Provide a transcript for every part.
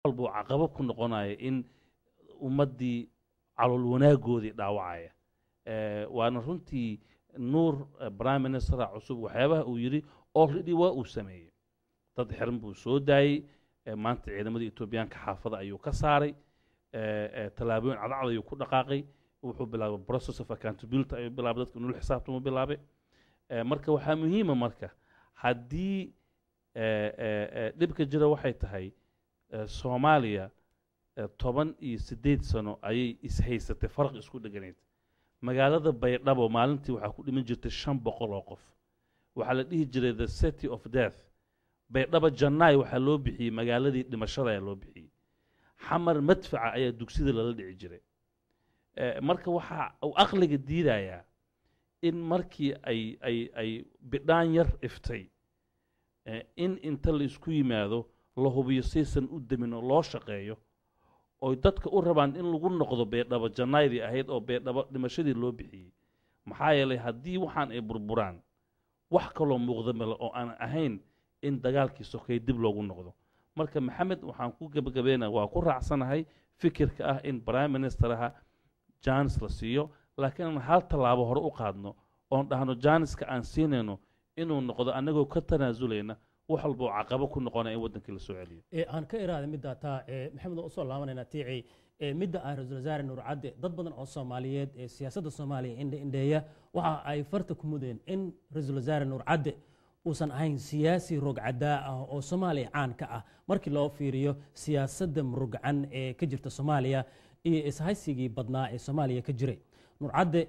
Walba uu caqabo ku noqonaya in ummaddii calool wanaagoodii dhaawacaya. Waana runtii Nuur, prime minister cusub, waxyaabaha uu yidhi already waa uu sameeyey. Dad xiran buu soo daayey. Maanta ciidamadii Etoobiyaanka xaafada ayuu ka saaray. Tallaabooyin cadcad ayuu ku dhaqaaqay. Wuxuu bilaabay process of accountability ayuu bilaabay, dadka inuu la xisaabtamo bilaabay. Marka waxaa muhiima, marka haddii dhibka jira waxay tahay, Soomaaliya 18 sano ayay ishaysatay, faraq isku dheganayd. Magaalada Baydhabo maalintii waxaa ku dhiman jirtay 500 oo qof. Waxaa la dhihi jiray the city of death. Baydhabo Jannaay waxaa loo bixiyey, magaaladii dhimashada ayaa loo bixiyey. Xamar madfaca ayaa dugsida lala dhici jiray. Marka waxa uu aqliga diidayaa in markii ay bidhaan yar iftay, in inta la isku yimaado la hubiyo saysan u demin oo loo shaqeeyo, oy dadka u rabaan in lagu noqdo Baydhabo Jannaydii ahayd oo Baydhabo dhimashadii loo bixiyey. Maxaa yeelay, haddii waxaan ay burburaan, wax kaloo muuqda male oo aan ahayn in dagaalkii sokay dib loogu noqdo. Marka Maxamed waxaan ku gebagabeynaya, waa ku raacsanahay fikirka ah in prime ministeraha chance la siiyo, laakiin aan hal tallaabo hore u qaadno oon dhahno chanceka aan siinayno inuu noqdo annagoo ka tanaasulayna wax walba oo caqabo ku noqonaya in waddankii la soo celiyo. Aan ka iraada midda taa, Maxamed, waan usoo laabanaynaa tiici. Midda ah ra-iisul wasaare Nuur Cadde, dad badan oo Soomaaliyeed ee siyaasadda Soomaaliya indhe indheeya waxa ay farta ku mudeen in ra-iisul wasaare Nuur Cadde uusan ahayn siyaasi rogcadaa ah oo Soomaaliya caan ka ah, markii loo fiiriyo siyaasadda murugcan ee ka jirta Soomaaliya iyo ishaysigii badnaa ee Soomaaliya ka jiray. Nuur Cadde,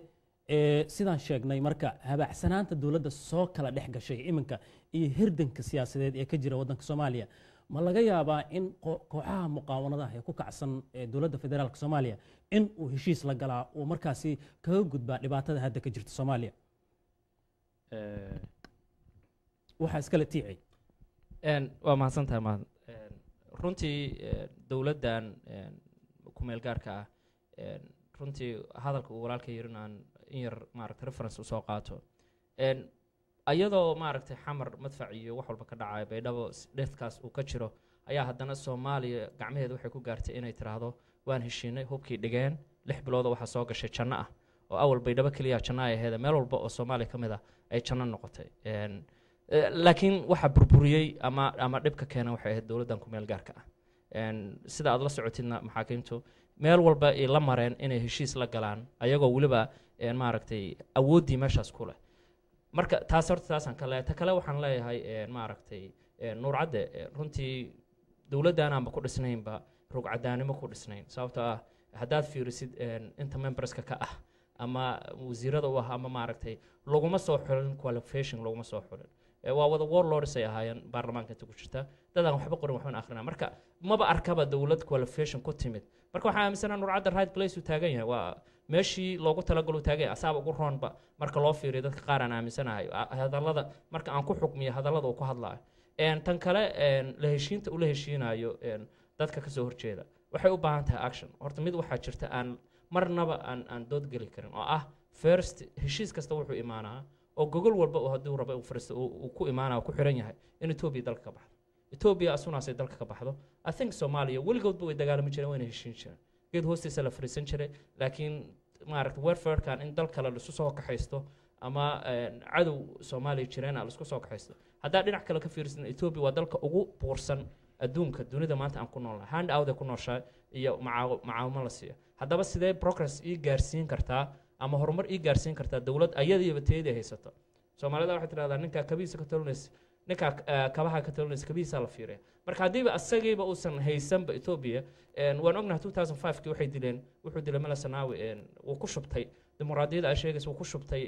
sidaan sheegnay, marka habaacsanaanta dowladda soo kala dhex gashay iminka iyo hirdanka siyaasadeed ee ka jira waddanka Soomaaliya, ma laga yaabaa in kooxaha muqaawanadaha ee ku kacsan ee dowladda federaalka Soomaaliya in uu heshiis la galaa, uu markaasi kaga gudbaa dhibaatada hadda ka jirta Soomaaliya? Waxaa iskale tiicay. Waa mahadsantahay, mahad. Runtii dowladdan ku-meel gaarka ah, runtii hadalka uu walaalka yirin aan in yar maaragtay reference usoo qaato. Ayadoo maaragtay Xamar madfac iyo wax walba ka dhacaya, Baydhabo deathkaas uu ka jiro, ayaa haddana Soomaaliya gacmaheeda waxay ku gaartay inay tiraahdo waan heshiinay, hubkii dhigeen. 6 bilooda waxaa soo gashay janno ah oo awal Baydhabo keliya janno ay ahayd, meel walba oo Soomaaliya ka mid ah ay janno noqotay. Laakiin waxa burburiyey ama dhibka keena waxay ahayd dowladdan ku meel gaarka ah. Sida aad la socotidna, maxaakiimtu meel walba ay la mareen inay heshiis la galaan, ayagoo weliba maaragtay awooddii meeshaas ku leh. Marka taas horta taasaan ka leeyahay. Ta kale waxaan leeyahay, maaragtay Nuur Cadde, runtii dowladdan aanba ku dhisnaynba rugcadaanimo ku dhisnayn, sababtoo ah haddaad fiirisid inta memberska ka ah ama wasiirada u ah ama maaragtay, laguma soo xulin qualification, laguma soo xulin. Waa wada warlords ay ahaayeen baarlamaanka inta ku jirta, dad aan waxba qorin, waxbana akhrina. Marka maba arkaba dowlad qualification ku timid. Marka waxaan aaminsanaha Nuur Cadde right place uu taagan yahay, waa meeshii loogu talagalo uu taagan yahay, asaaba ugu roonba marka loo fiiriyo dadka qaar aan aaminsanahay. Hadallada marka aan ku xukmiyo hadallada uu ku hadlaayo. Tan kale, la heshiinta ula heshiinayo dadka kasoo horjeeda waxay u baahan tahay action. Horta mid waxaa jirta aan marnaba aan dood geli karin oo ah, first, heshiis kasta wuxuu imaanaa oo gogol walba uu hadduu rabo uu fariisto uu ku imaanaa ku xiran yahay in Ethiopia dalka ka baxdo. Ethiopia asunaasay dalka ka baxdo, I think Soomaaliya weligoodba way dagaalami jireen, wayna heshiin jireen, geed hoostiisa la fariisan jiray. Laakiin maaragta warfarekan in dal kale laisu soo kaxaysto ama cadow Soomaaliya jireen laisku soo kaxaysto, haddaa dhinac kale ka fiirsan, Ethiopia waa dalka ugu buursan adduunka dunida maanta aan ku noolnahay, hand out ay ku nooshahay iyo macaawimo la siiyo. Haddaba sidee progress ii gaarsiin kartaa ama horumar ii gaarsiin kartaa dowlad ayadiiba teedii haysato? Soomaalida waxay tidhahdaa, ninkaa kabihiisa ka talinaysa, ninkaa kabaha ka talinaysa kabihiisaa la fiiriya. Marka haddiiba asagiiba uusan haysanba Ethiopia, waan ognahay 2005kii waxay dileen, wuxuu dilay Meles Zenawi. Wuu ku shubtay dimuqraadiyadda ay sheegaysa, wuu ku shubtay,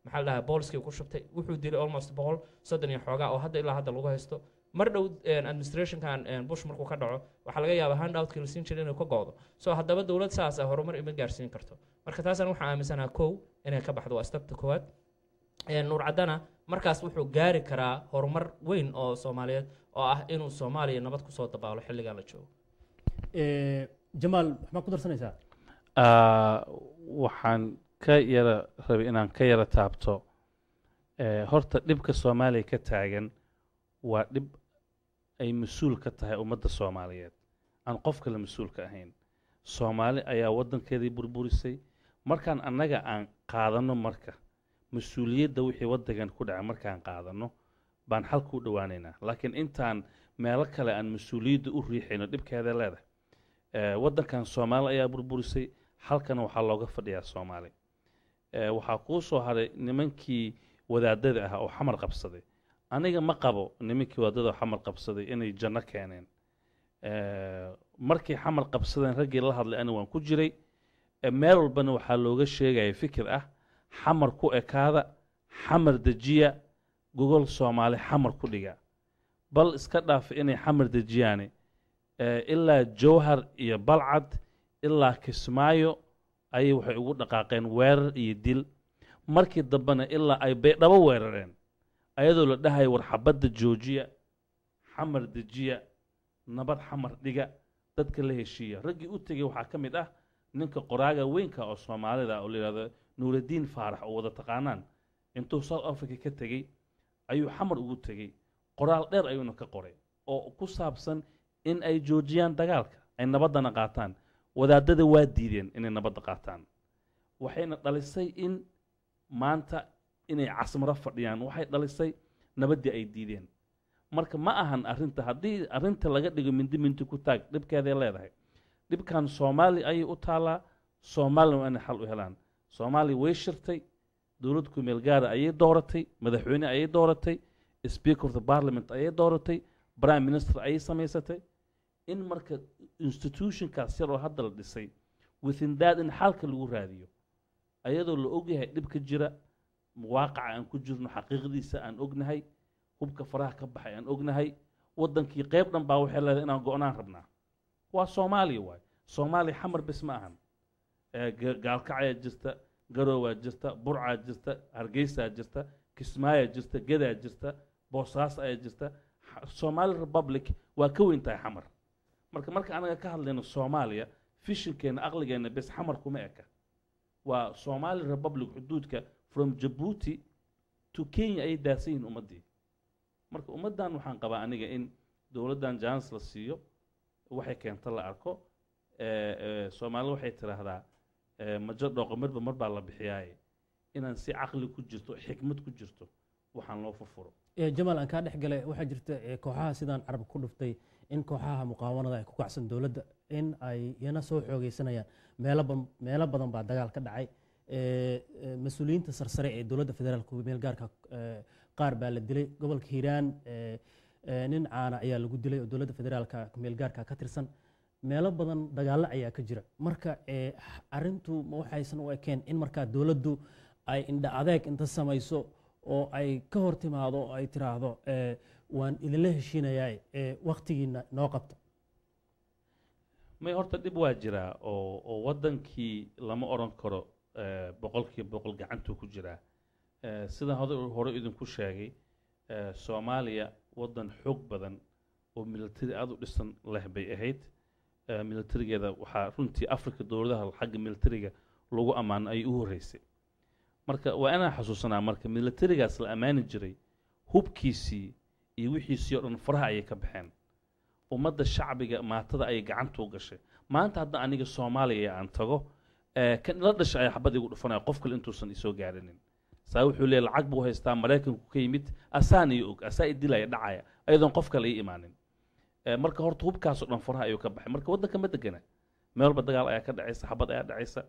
maxaa la dhahaa, booliskii ku shubtay. Wuxuu dilay almost 130 iyo xoogaa oo hadda ilaa hadda lagu haysto. Mar dhow administrationkan Bush markuu ka dhaco, waxaa laga yaabaa hand outkii la siin jiray inuu ka go'do. So haddaba dowlad saas ah horumar ima gaarsiin karto. Marka taasaan waxaan aaminsanaha kow inay ka baxdo, waa stepta koowaad. Nuur Caddana markaas wuxuu gaari karaa horumar weyn oo Soomaaliyeed oo ah inuu Soomaaliya nabad kusoo dabaalo xilligan la joogo. Jamaal, maxaa ku darsanaysaa? Waxaan ka yara rabay inaan ka yara taabto. Horta dhibka Soomaaliya ka taagan waa dhib ay mas-uul ka tahay ummadda Soomaaliyeed. Aan qof kale mas-uulka ahayn. Soomaali ayaa waddankeedii burburisay. Markaan annaga aan qaadano marka mas-uuliyadda wixii waddankan ku dhacay, markaan qaadano baan xalka u dhowaanaynaa. Laakiin intaan meelo kale aan mas-uuliyadda u riixayno, dhibkeeda leedahay. Waddankan Soomaali ayaa burburisay, halkana waxaa looga fadhiyaa Soomaali. Waxaa kuu soo haray nimankii wadaadada ah oo Xamar qabsaday. Aniga ma qabo nimankii wadaadada oo Xamar qabsaday inay janno keeneen. Markay Xamar qabsadeen, raggii la hadlay ani waan ku jiray. Meel walbana waxaa looga sheegaya fikir ah: Xamar ku ekaada, Xamar dejiya, gogol Soomaali Xamar ku dhiga. Bal iska dhaaf inay Xamar dejiyaane, ilaa Jowhar iyo Balcad ilaa Kismaayo ayay waxay ugu dhaqaaqeen weerar iyo dil. Markii dambena ilaa ay Baydhabo weerareen, ayadoo la dhahayo: "War xabadda joojiya, Xamar dejiya, nabad Xamar dhiga, dadka la heshiiya." Raggii u tegey waxaa ka mid ah ninka qoraaga weynka oo Soomaalida oo la yidhahdo Nuuraddiin Faarax, oo wada taqaanaan. Intuu South Africa ka tegey ayuu Xamar ugu tegey, qoraal dheer ayuuna ka qoray oo ku saabsan in ay joojiyaan dagaalka, ay nabaddana qaataan. Wadaadada waa diideen inay nabadda qaataan, waxayna dhalisay in maanta inay Casmaro fadhiyaan. Waxay dhalisay nabaddii ay diideen. Marka ma ahan arrinta, haddii arrinta laga dhigo mindi mindi ku taag, dhibkeeday leedahay. Dhibkan Soomaali ayay u taallaa, Soomaalina waa inay xal u helaan. Soomaaliya way shirtay, dowlad kumeel gaara ayay dooratay, madaxweyne ayay dooratay, speaker of the parliament ayay dooratay, prime minister ayay samaysatay. In marka institutionkaas yar oo hadda la dhisay, within that in xalka lagu raadiyo, ayadoo la ogyahay dhibka jira, waaqaca aan ku jirno xaqiiqdiisa aan ognahay, hubka faraha ka baxay aan ognahay. Waddankii qayb dhan baa waxay leedahay inaan go'naan rabnaa. Waa Soomaaliya waay. Soomaaliya Xamar bes ma ahan. Gaalkacyaa jirta, Garoowaa jirta, Burcaa jirta, Hargeysaa jirta, Kismaayaa jirta, Gedaa jirta, Boosaaso ayaa jirta. Somali Republic waa ka weyn tahay Xamar. Marka anaga ka hadlayno Soomaaliya, visionkeena, aqligeena bes Xamar kuma eka. Waa Somali Republic xuduudka from Djibouti to Kenya ayay daadsan yihiin ummaddii. Marka ummaddan waxaan qabaa aniga in dowladdan chance la siiyo, waxay keento la arko. Soomaalida waxay tidhaahdaa, majo dhooqo marba mar baa la bixiyaaye, inaan si caqli ku jirto, xikmad ku jirto, waxaan loo furfuro. Jamaal, aan kaa dhex galay. Waxaa jirta kooxaha sidaan carabka ku dhuftay in kooxaha muqaawanada ay ku kacsan dowladda in ay iyana soo xoogeysanayaan. Meelo badan baa dagaal ka dhacay. Mas-uuliyiinta sarsare ee dowladda federaalka meel gaarka qaar baa la dilay. Gobolka Hiiraan nin caana ayaa lagu dilay oo dowladda federaalka meel gaarka ka tirsan. Meelo badan dagaallo ayaa ka jira. Marka arrintu ma waxaysan u ekeen in markaa dowladdu ay indha adeeg inta samayso oo ay ka hor timaado oo ay tiraahdo, "Waan idinla heshiinayaa, wakhtigiina noo qabta"? May, horta dhib waa jiraa oo waddankii lama odhan karo 100% gacantuu ku jiraa. Sidaan hore idinku sheegay, Soomaaliya waddan xoog badan oo military aada u dhisan leh bay ahayd. Militarigeeda waxaa runtii Africa dowladaha xagga militariga lagu ammaano ayay u horreysay. Marka waa inaan xasuusanaa, marka militarigaas la ammaani jiray, hubkiisii iyo wixiisii oo dhan faraha ayay ka baxeen. Ummadda shacbiga maatada ayay gacanta u gashay. Maanta hadda aniga Soomaaliya aan tago, kan la dhashay ayaa xabad igu dhufanaya qof kale intuusan isoo gaarinin. Saa wuxuu leeyahay lacag buu haystaa, Maraykanku ka yimid, asaan iyo og asaa i dilaya dhacaya ayadoon qof kale ii imaanin. Marka horta hubkaasoo dhan faraha ayuu ka baxay. Marka waddanka ma degana, meel walba dagaal ayaa ka dhacaysa, xabad ayaa dhacaysa.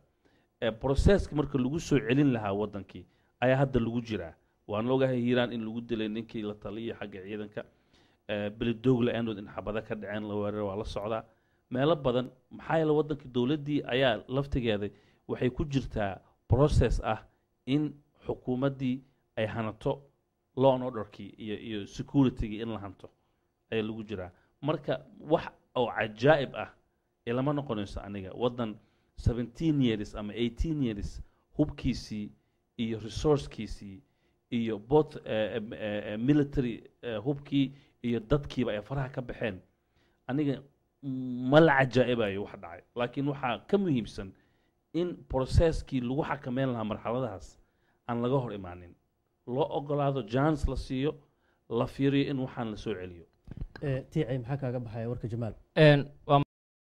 Processka marka lagu soo celin lahaa waddankii ayaa hadda lagu jiraa. Waan ogahay Hiiraan in lagu dilay ninkii la taliyay xagga ciidanka, Beledoogle aanood in xabado ka dhaceen, la weeraro, waa la socdaa meelo badan. Maxaa yeele waddankii dowladdii ayaa laftigeeda waxay ku jirtaa process ah in xukuumaddii ay hanato law and orderkii iyo securitygii in la hanto ayaa lagu jiraa. Marka wax oo cajaa'ib ah ilama noqonayso aniga waddan 17 years ama 18 years hubkiisii iyo resourcekiisii iyo both military, hubkii iyo dadkiiba ay faraha ka baxeen. Aniga ma la cajaa'ibayo wax dhacay, laakiin waxaa ka muhiimsan in processkii lagu xakameyn lahaa marxaladahaas aan laga hor imaanin, loo ogolaado, chance la siiyo, la fiiriyo in waxaan la soo celiyo. Tiicay, maxaa kaaga baxaya warka Jamaal? Waa